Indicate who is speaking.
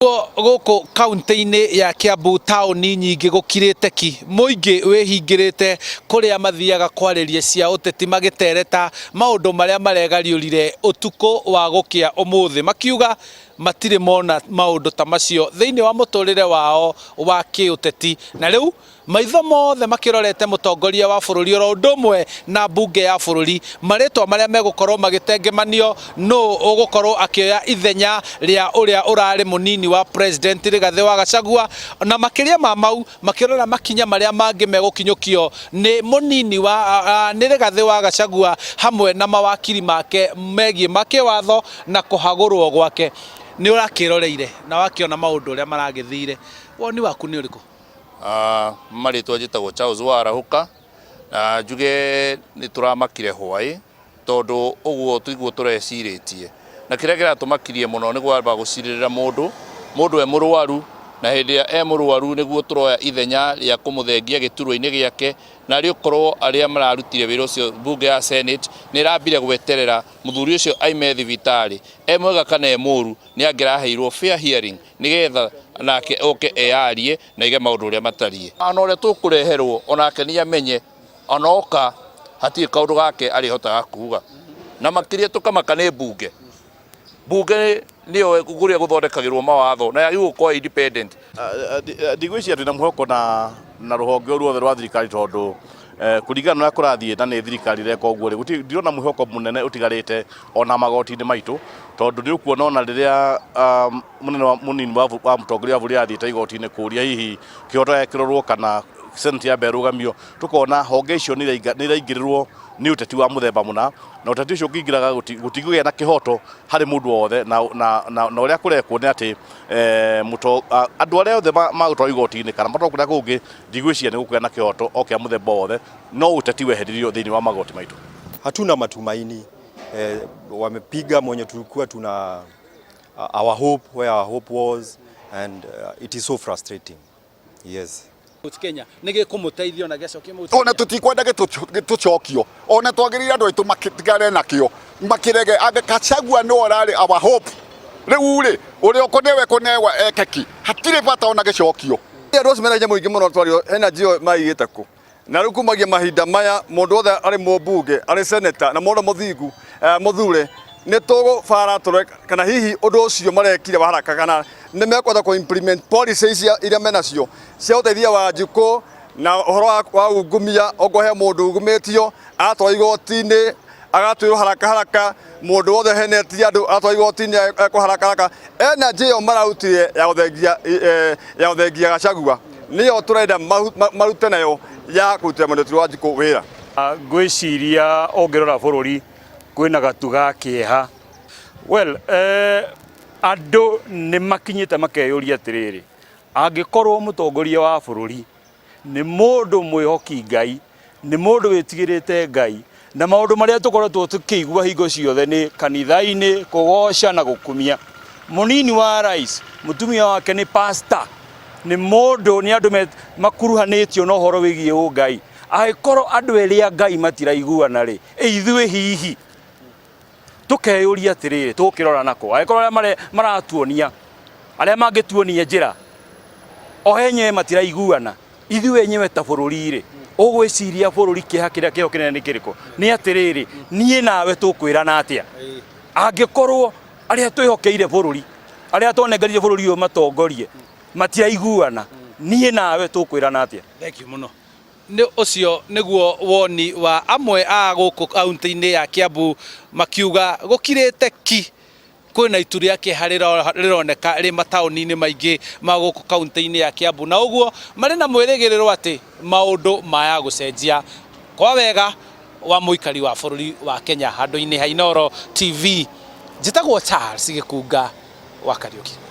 Speaker 1: Gũkũ kaunti-inĩ ya Kiambu taũni nyingĩ gũkirĩte ki, mũingĩ wĩhingĩrĩte kũrĩa mathiaga kwarĩria cia ũteti magĩtereta maũndũ marĩa maregariũrire ũtukũ wa gũkĩa ũmũthĩ, makiuga matirĩ mona maũndũ ta macio thĩinĩ wa mũtũrĩre wao wa kĩũteti na rĩu Maitho mothe makĩrorete mũtongoria wa bũrũri oro ũndũ ũmwe na mbunge ya bũrũri, marĩtwa marĩa megũkorwo magĩtengemanio nũ ũgũkorwo akĩoya ithenya rĩa ũrĩa ũrarĩ mũnini wa president Rigathĩ wa Gachagua, na makĩria ma mau makĩrora makinya marĩa mangĩ megũkinyũkio nĩ mũnini wa nĩ Rigathĩ wa Gachagua hamwe na mawakiri make megiĩ ma kĩwatho na kũhagũrwo gwake. Nĩ ũrakĩroreire na wakĩona maũndũ ũrĩa maragĩthire, woni waku nĩ ũrĩkũ?
Speaker 2: Ah, marĩtwa njĩtagwo Charles Warahũka na njuge nĩ tũramakire hwaĩ tondũ ũguo tiguo tũrecirĩtie na kĩrĩa kĩratũmakirie mũno nĩ kwamba gũcirĩrĩra mũndũ mũndũ e mũrwaru na hĩndĩ ĩrĩa e mũrwaru nĩguo tũroya ithenya rĩa kũmũthengia gĩturwa-inĩ gĩake na arĩ ũkorwo arĩa mararutire wĩra ũcio mbunge ya Senate nĩ ĩrambire gweterera mũthuri ũcio aime thibitarĩ e mwega kana e mũru nĩ angĩraheirwo fair hearing nĩgetha nake oke eyarie na aige maũndũ ũrĩa matariĩ. Ona ũrĩa tũkũreherwo onake nĩ amenye ona oka hatirĩ kaũndũ gake arĩhotaga kuga. Na makĩria tũkamaka nĩ mbunge. Mbunge nĩyo kũrĩa gũthondekagĩrwo mawatho na yagĩrĩirwo gũkorwo independent.
Speaker 3: Ndigwĩciria twĩna mwĩhoko na na rũhonge o ruothe rwa thirikari tondũ kũringana na ũrĩa kũrathiĩ na nĩ thirikari ĩreka ũguo rĩ, ndirona mwĩhoko mũnene ũtigarĩte ona magoti-inĩ maitũ tondũ nĩ ũkuona ona rĩrĩa mũnene wa mũnini wa mũtongoria wa bũrũri athiĩte igoti-inĩ kũria hihi kĩhoto gĩake kĩrorwo kana senate yambe ĩrũgamio, tũkona honge icio nĩ iraingĩrĩrwo nĩ ũteti wa mũthemba mũna na ũteti ũcio ũkĩingĩraga gũtingĩgĩa na kĩhoto harĩ mũndũ o wothe na na ũrĩa kũrekwo nĩ atĩ andũ arĩa othe magũtwarwo igoti-inĩ kana matwarwo kũrĩa kũngĩ ndigwĩciria nĩ gũkũgĩa na kĩhoto o kĩa mũthemba o wothe no ũteti weheririo thĩinĩ wa magoti maitũ.
Speaker 4: Hatuna matumaini wamepiga mwenye tulikuwa tuna our hope where our hope was and it is so frustrating. Yes.
Speaker 1: Mount Kenya nĩ gĩkũmũteithia ona gĩacokia Mount
Speaker 5: Ona tũtikwenda gĩtũcokio ona twagĩrĩire andũ aitũ matigane nakĩo makĩrege ange Gachagua nĩwe ũrarĩ our hope rĩu rĩ ũrĩa ũkũnewe kũnewa eke ki hatirĩ bata ona gĩcokio.
Speaker 6: Andũ acio mena hinya mũingĩ mũno twario energy ĩyo maigĩte kũ na rĩu kumagia mahinda maya mũndũ wothe arĩ mũmbunge arĩ seneta na mũndũ mũthingu mũthure nĩ tũgũbara tũrore kana hihi ũndũ ũcio marekire wa haraka kana nĩ mekwenda kũ implement policy iria menacio cia gũteithia Wanjikũ na ũhoro wa ungumia okorwo he mũndũ ungumĩtio agatwarwo igoti-inĩ agatuĩrwo haraka haraka mũndũ wothe henetie andũ agatwarwo igoti-inĩ ekwo haraka haraka energy ĩyo mararutire ya gũthengia ya gũthengia Gachagua nĩyo tũrenda marute nayo ya kũrutĩra Mũnetiri Wanjikũ wĩra.
Speaker 7: Ngwĩciria ũngĩrora bũrũri kwĩna gatu ga kĩeha. Well, andũ nĩ makinyĩte makeyũria atĩrĩrĩ, angĩkorwo mũtongoria wa bũrũri nĩ mũndũ mwĩhoki Ngai, nĩ mũndũ wĩtigĩrĩte Ngai, na maũndũ marĩa tũkoretwo tũkĩigua hingo ciothe nĩ kanitha-inĩ, kũgoca na gũkumia. Mũnini wa rais, mũtumia wake nĩ pastor, nĩ mũndũ, nĩ andũ makuruhanĩtio na ũhoro wĩgiĩ ũngai. Angĩkorwo andũ erĩ a Ngai matiraiguana rĩ, ithuĩ hihi tũkeyũria atĩrĩrĩ, tũgũkĩrora nakũ? Angĩkorwo arĩa maratuonia, arĩa mangĩtuonia njĩra, o enyewe matiraiguana, ithuĩ enyewe ta bũrũri rĩ, ũgwĩciria bũrũri kĩeha kĩrĩa kĩho kĩnene nĩ kĩrĩkũ? Nĩ atĩrĩrĩ, niĩ nawe tũkwĩrana atĩa? Angĩkorwo arĩa twĩhokeire bũrũri, arĩa twanengerire bũrũri ũyũ matongorie, matiraiguana, niĩ nawe tũkwĩrana atĩa?
Speaker 1: Thank you mũno. Nĩ ũcio nĩguo woni wa amwe a gũkũ kaunti-inĩ ya Kiambu makiuga gũkirĩte ki kwĩna itu rĩa kĩeha rĩroneka rĩ mataũni-inĩ maingĩ ma gũkũ kaunti-inĩ ya Kiambu na ũguo marĩ na mwĩrĩgĩrĩro atĩ maũndũ maya gũcenjia kwa wega wa mũikari wa bũrũri wa Kenya. Handũ-inĩ ha Inooro TV, njĩtagwo Charles Gĩkunga wa Kariũki.